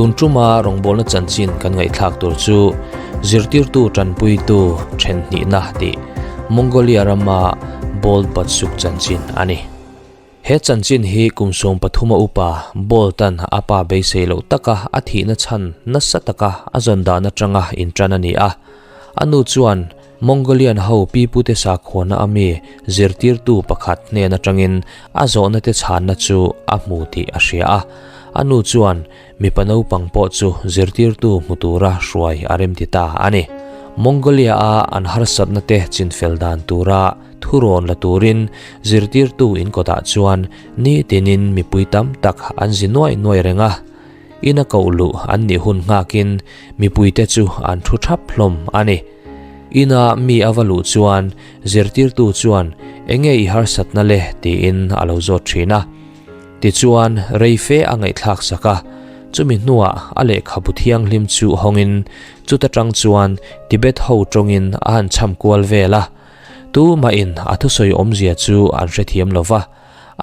Tun tuma rawngbawlna chanchin kan ngaihthlak tur chu zirtirtu tanpuitu then hnihna tih Mongolia rama Bold Batsuk chanchin a ni. He chanchin hi kum 13 a upa Bolt-a'n a pa beisei loh taka a thihna chhan nasa taka a zawn dan atanga intan a ni a. A nu chuan Mongolian ho pipute sakhuana a mi zirtirtu pakhat hnen atangin a zawhna te chhanna chu a hmu tih a hria a. A nu chuan mipa naupang pawh chu zirtirtu hmu tura hruai a remti ta a ni. Mongolia a an harsatna te chinfel dan tura thurawn la turin zirtirtu inkawtah chuan nitinin mipui tam tak an zi nuai nuai reng a. Ina koh luh an nih hun nghakin mipuite chu an thu thap hlawm a ni. Ina mi a va luh chuan zirtirtu chuan enge i harsatna le tiin a lo zawt thin a. Tichuan rei fe a ngaihthlak sak a, chumi hnuah a lehkhabu thianghlim chu hawngin chuta tang chuan Tibet ho tawngin a han cham kual vel a. Tumahin a thusawi awmzia chu an hrethiam lo va.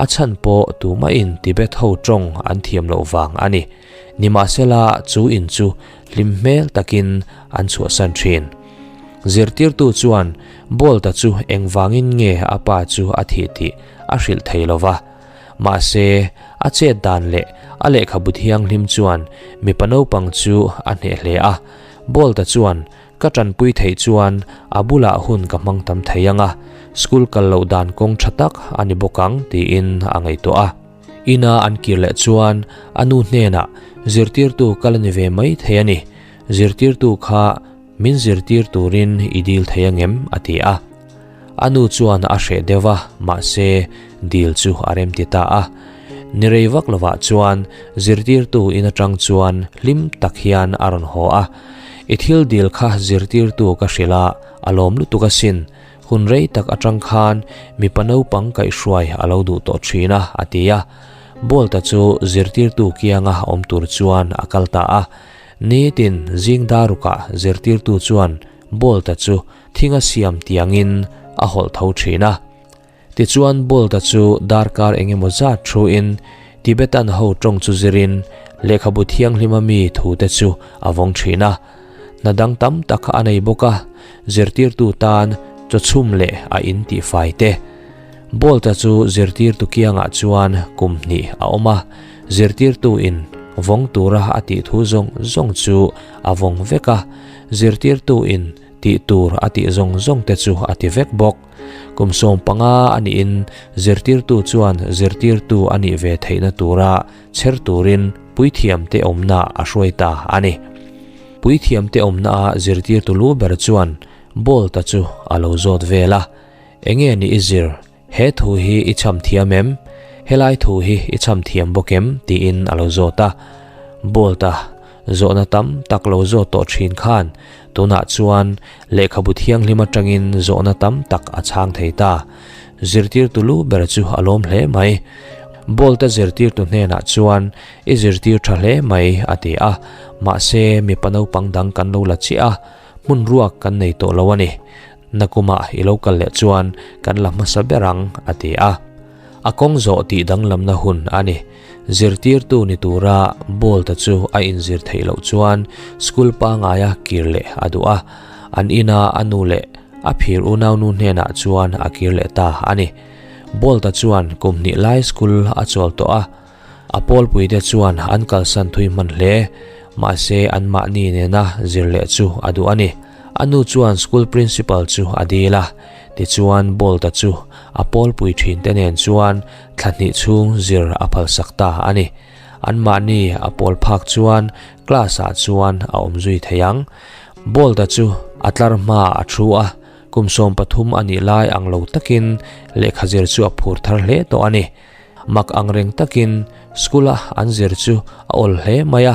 A chhan pawh tumahin Tibet ho tawng an thiam loh vang a ni. Nimahsela chu in chu hlim hmel takin an chhuahsan thin. Zirtirtu chuan Bolt-a chu engvangin nge a pa chu a thih tih a hrilh thei lo va. Mahse, a chet dan leh a lehkhabu thianghlim chuan mipa naupang chu a hneh hle a. Bolt-a chuan Ka tanpui theih chuan a bulah hun ka hmang tam thei ang a, school kal loh dan kawng tha tak a ni bawk ang tiin a ngaihtuah a. Ina an kir leh chuan a nu hnenah zirtirtu ka la ni ve mai thei a ni, zirtirtu kha min zirtir turin i dil thei angem a ti a. A nu chuan a hreh deuh a, mahse dil chu a remti ta a. Ni rei vak lovah chuan zirtirtu in atang chuan hlim tak hian a rawn haw a. I thil dil kha zirtirtu ka hrilh a, a lawm lutuk asin. Hun rei tak atang khan mipa naupang kaihhruai a lo duh tawh thin a, a ti a. Bolt-a chu zirtirtu kianga awm tur chuan a kal ta a. Nitin zing darukah zirtirtu chuan Bolt-a chu thinga siam tiangin a hawlh tho thin a. Tichuan Bolt-a chu darkar engemaw zat thuin Tibetan ho tawng chu zirin lehkhabu thianghlima mi thute chu a vawng thin a. Hna dang tam tak a nei bawk a, zirtirtu tan chawchhum leh a in tihfai te. Bolt-a chu zirtirtu kiangah chuan kum hnih a awm a, zirtirtu in vawng tura a tih thu zawng zawng chu a vawng vek a, zirtirtu in tih tur a tih zawng zawng te chu a ti vek bawk. Kum 15 a niin zirtirtu chuan zirtirtu a nih ve theihna tura chher turin puithiam te awmna a hruai ta a ni. Puithiam te awmna a zirtirtu lu ber chuan Bolt-a chu a lo zawt vel a, Enge ni i zir? He thu hi i cham thiam em? Helai thu hi i cham thiam bawk em? tiin a lo zawt a. Bolt-a zawhna tam tak lo zawt tawh thin khan tunah chuan lehkhabu thianghlim atangin zawhna tam tak a chhang thei ta. Zirtirtu lu ber chu a lawm hle mai. Bolt-a zirtirtu hnenah chuan i zirtir tha hle mai a ti a, mahse mipa naupang dang kan lo la chiah a, hmun ruak kan nei tawh lo a ni. Nakumah i lo kal leh chuan kan la hmasa ber ang a ti a. A kawng zawh tih danglamna hun a ni. Zirtirtu ni tura Bolt-a chu a inzir theih loh chuan school pangaia kir leh a duh a. An ina a nu leh a phir unaunu hnenah chuan a kir leh ta a ni. Bolt-a chuan kum hnih lai school a chawl tawh a. A pawlpuite chuan an kalsan thui hman hle. Mahse anmahni nena zir leh chu a duh a ni. A nu chuan school principal chu a dil a, tichuan Bolt-a chu a pawlpui thinte nen chuan thla hnih chhung zir a phalsak ta a ni. Anmahni a pawl phak chuan class-ah chuan a awm zui thei ang. Bolt-a chu a tlar hma a thu a, kum 13 a nih lai ang lo takin lehkha zir chu a phur thar hle tawh a ni. Mak ang reng takin school-a an zir chu a awl hle mai a,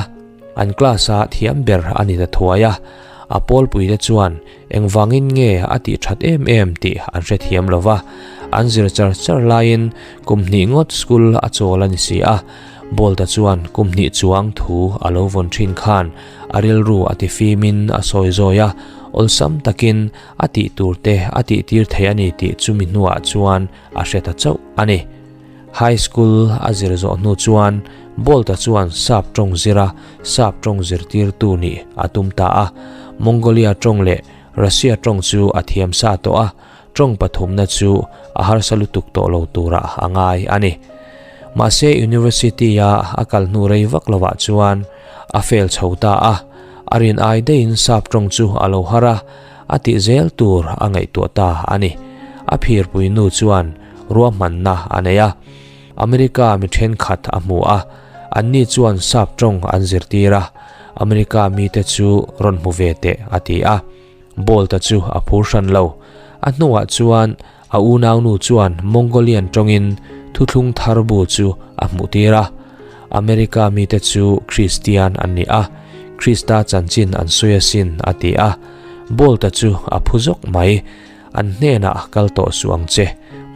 an class-a thiam ber a ni ta thuai a. A pawlpuite chuan engvangin nge a tih that em em tih an hrethiam lo va, an zir char char laiin kum hnih ngawt school a chawl a ni si a. Bolt-a chuan kum hnih chuang thu a lo vawn thin khan a rilru a ti fimin a sawi zawi a, awlsam takin a tih tur te a tih tir thei a ni tih chumi hnuah chuan a hre ta chauh a ni. High school a zir zawh hnu chuan Bolt-a chuan sap tawng zira sap tawng zirtirtu nih a tum ta a. Mongolia tawng leh Russia tawng chu a thiam sa tawh a, tawng pathumna chu a harsa lutuk tawh lo turah a ngai a ni. Mahse University-a a kal hnu rei vak lovah chuan a fail chho ta a, a rin ai deihin sap tawng chu a lo har a, a tih zel tur a ngaihtuah ta a ni. A phirpui nu chuan ruahmanna a nei a, America mi thenkhat a hmu a, anni chuan sap tawng an zirtir a, America mite chu rawn hmu ve teh a ti a. Bolt-a chu a phur hran lo. A hnuah chuan a unaunu chuan Mongolian tawngin thuthlung thar bu chu a hmuhtir a. America mite chu Kristian an ni a, Krista chanchin an sawi asin a ti a. Bolt-a chu a phu zawk mai. An hnenah kal tawh suh ang che.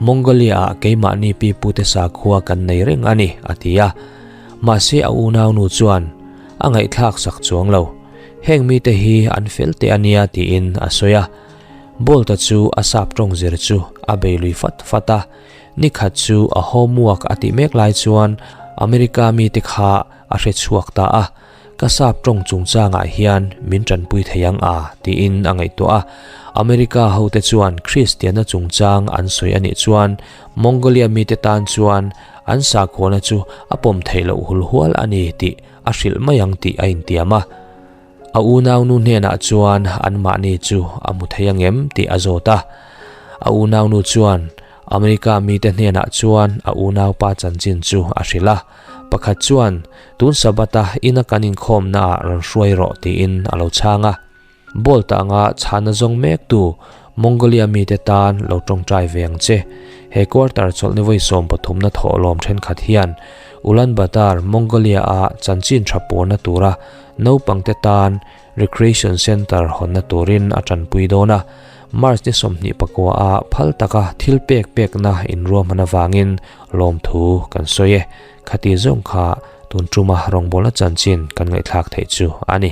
Mongolia-ah keimahni pipute sakhua kan nei reng a ni, a ti a. Mahse a unaunu chuan a ngaihthlak sak chuang lo. Heng mite hi an fel teh a nia tiin a sawi a. Bolt-a chu a sap tawng zir chu a bei lui fat fat a. Nikhat chu a homework a tih mek lai chuan America mite kha a hre chhuak ta a. Ka sap tawng chungchangah hian min tanpui thei ang a tiin a ngaihtuah a. America hote chuan Kristianna chungchang an sawi a nih chuan Mongolia mite tan chuan an sakhuana chu a pawm theih loh hulhual a ni tih a hrilh mai ang tih a intiam a. A unaunu hnenah chuan anmahni chu a hmu thei ang em tih a zawt a. A unaunu chuan America mite hnenah chuan a unaupa chanchin chu a hrilh a. Pakhat chuan, Tun Sabbath-a ina kan inkhawmnaah rawn hruai rawh tiin a lo chhang a. Bolt anga chhana zawng mektu Mongolia mite tan lo tawngtai ve ang che. He quarter chawlhni vawi 13na thawhlawm thenkhat hian Ulaanbaatar, Mongolia-a chanchin tha pawlna tura naupangte tan Recreation Centre hawnna turin a tanpui dawn a. March ni 24 a phal taka thil pek pekna inruahman avangin lawmthu kan sawi e. Khati zawng kha tun tuma rawngbawlna chanchin kan ngaihthlak theih chu a ni.